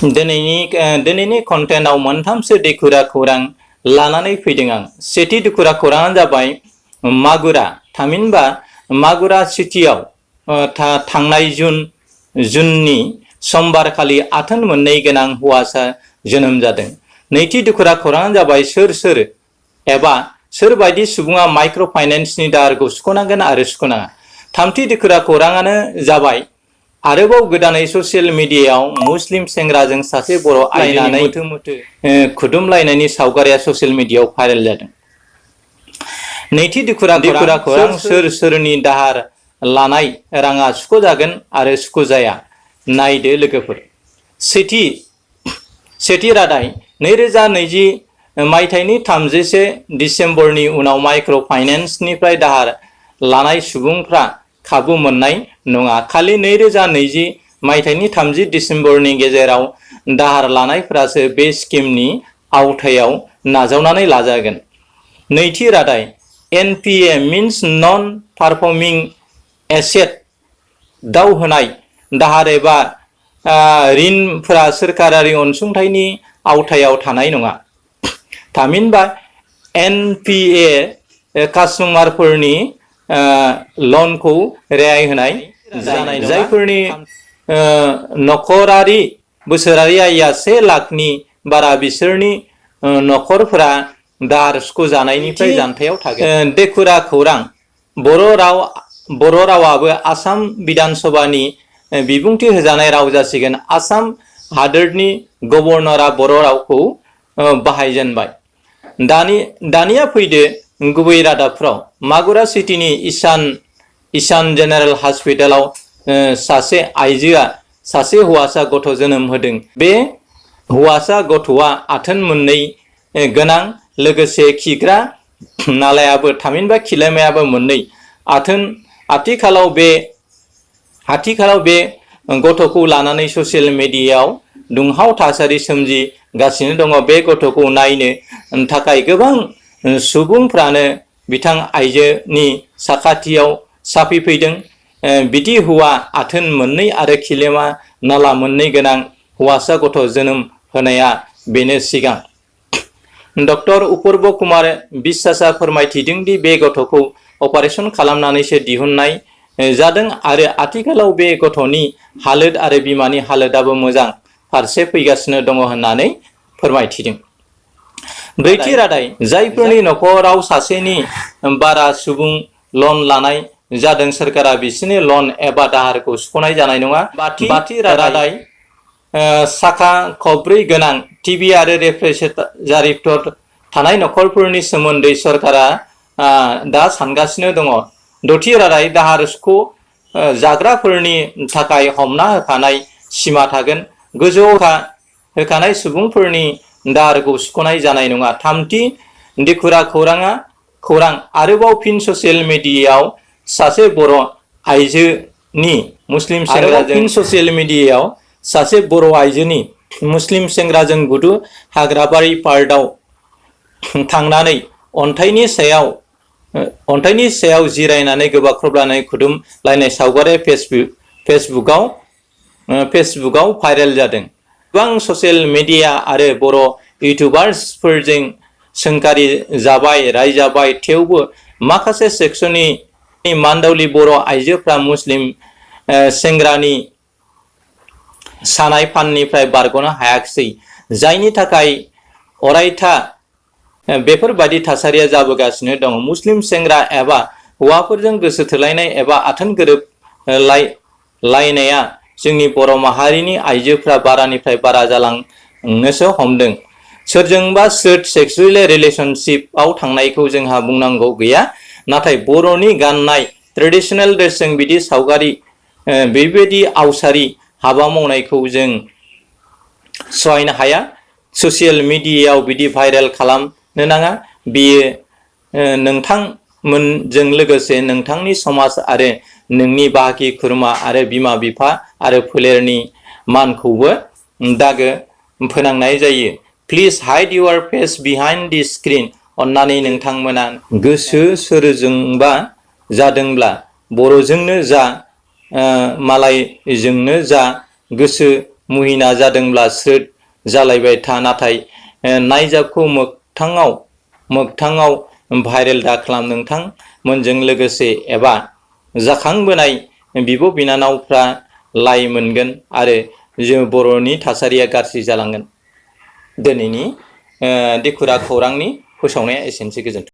दिनैनि कन्टेन्टआव मोनथामसो देखुरा खौरां लानानै फैदों आं। सेथि देखुरा खौराङानो जाबाय मागुरा, थामहिनबा मागुरा सिटियाव थांनाय जुननि समबारखालि आथोन मोननै गोनां हौवासा जोनोम जादों। नैथि देखुरा खौराङानो जाबाय सोर एबा सोरबायदि सुबुङा माइक्र' फाइनेन्सनि दाहारखौ सुख'नांगोन आरो सुख'नाङा। थामथि देखुरा खौराङानो जाबाय आरोबाव गोदानै ससियेल मिडियायाव मुस्लिम सेंग्राजों सासे बर' आइजोनि मोथो खुदुमलायनायनि सावगारिया ससियेल मिडियायाव भाइरेल जादों। नैथि देखुरा खौरां सोरनि दाहार लानाय राङा सुख'जागोन आरो सुख'जाया नायदो लोगोफोर। सेथि रादाय 2020 मायथाइनि 31 दिसेम्बरनि उनाव माइक्र' फाइनेन्सनिफ्राय दाहार लानाय सुबुंफ्रा खाबु मोननाय नङा। खालि 2020 मायथाइनि 30 दिसेम्बरनि गेजेराव दाहार लानायफोरासो बे स्किमनि आवथायाव नाजावनानै लाजागोन। नैथि रादाय NPA मिन्स नन पारफर्मिं एसेट दाव होनाय दाहार एबा ऋणफोरा सोरखारारि अनसुंथाइनि आवथायाव थानाय नङा। थामहिनबा NPA कास्टमारफोरनि लनखौ रेहाय होनाय जानाय नङा। जायफोरनि नखरारि बोसोरारि आयआ 1 लाखनि बारा बिसोरनि नखरफोरा दाहार सुख'जानायनिफ्राय जानथायाव थागोन। देखुरा खौरां बर' रावाबो आसाम बिधान सभानि बिबुंथि होजानाय राव जासिगोन। आसाम हादोरनि गभर्नरा बर' रावखौ बाहायजेनबाय। दानिया फैदो गुबै रादाबफ्राव। मागुरा सिटिनि इसान जेनेरेल हस्पिटालाव सासे आइजोआ सासे हौवासा गथ' जोनोम होदों। बे हौवासा गथ'आ आथोन मोननै गोनां, लोगोसे खिग्रा नालायाबो थामहिनबा खिलामायाबो मोननै। आथिखालाव बे गथ'खौ लानानै ससियेल मिडियायाव दुंहाव थासारि सोमजिगासिनो दङ। बे गथ'खौ नायनो थाखाय गोबां सुबुंफ्रानो बिथां आइजोनि साखाथियाव साफैफैदों। बिदि हौवा आथोन मोननै आरो खिलेमा नाला मोननै गोनां हौवासा गथ' जोनोम होनाया बेनो सिगां। डक्टर उपर्ब कुमार बिश्वासआ फोरमायथिदों दि बे गथ'खौ अपारेशन खालामनानैसो दिहुननाय जादों आरो आथिखालाव बे गथ'नि हालोद आरो बिमानि हालोदाबो मोजां फारसे फैगासिनो दङ होननानै फोरमायथिदों। ब्रैथि रादाय जायफोरनि नखराव सासेनि बारा सुबुं लन लानाय जादों सोरखारा बिसोरनि लन एबा दाहारखौ सुख'नाय जानाय नङा। बाथि रादाय साखा खबब्रै गोनां टिभि आरो रेफ्रिजारेटर थानाय नखरफोरनि सोमोन्दै सरकारा दा सानगासिनो दङ। दथि रादाय दाहार सुख' जाग्राफोरनि थाखाय हमना होखानाय सिमा थागोन। गोजौआव होखानाय सुबुंफोरनि दाहारखौ सुख'नाय जानाय नङा। थामथि देखुरा खौरां आरोबाव फिन ससियेल मिडियायाव सासे बर' आइजोनि मुस्लिम सेंग्राजों गुदु हाग्राबारि पार्कआव थांनानै अन्थाइनि सायाव जिरायनानै गोबाख्रबलायनाय खुदुमलायनाय सावगारिया फेसबुकआव भाइरेल जादों। गोबां ससियेल मिडिया आरो बर' इउटिउबार्सफोरजों सोंखारि जाबाय रायजाबाय, थेवबो माखासे सेक्सननि मानदावलि बर' आइजोफ्रा मुस्लिम सेंग्रानि सानाय फाननिफ्राय बारग'नो हायाखिसै, जायनि थाखाय अरायथा बेफोरबायदि थासारिया जाबोगासिनो दङ। मुस्लिम सेंग्रा एबा हौवाफोरजों गोसो थोलायनाय एबा आथोन गोरोबलायनाया जोंनि बर' माहारिनि आइजोफ्रा बारानिफ्राय बारा जालांनोसो हमदों। सोरजोंबा सेक्सुवेल रिलेशनशिपआव थांनायखौ जोंहा बुंनांगौ गैया, नाथाय बर'नि गाननाय ट्रेडिशनेल ड्रेसजों बिदि सावगारि बेबायदि आवसारि हाबा मावनायखौ जों सहायनो हाया। ससियेल मिडियायाव बिदि भाइरेल खालामनो नाङा। बेयो नोंथांमोनजों लोगोसे नोंथांनि समाज आरो नोंनि बाहागि खुरमा आरो बिमा बिफा आरो फोलेरनि मानखौबो दागो फोनांनाय जायो। Please Hyde your face behind the screen. अन्नानै नोंथांमोना गोसो सोरजोंबा जादोंब्ला बर'जोंनो जा मालायजोंनो जा गोसो मुहिना जादोंब्ला स्रोद जालायबाय था, नाथाय नायजाबखौ मोगथाङाव भाइरेल दा खालाम। नोंथांमोनजों लोगोसे एबा जाखांबोनाय बिब' बिनानावफ्रा लाइ मोनगोन आरो जों बर'नि थासारिया गाज्रि जालांगोन। दिनैनि देखुरा खौरांनि फोसावनाया एसेनोसै। गोजोन्थों।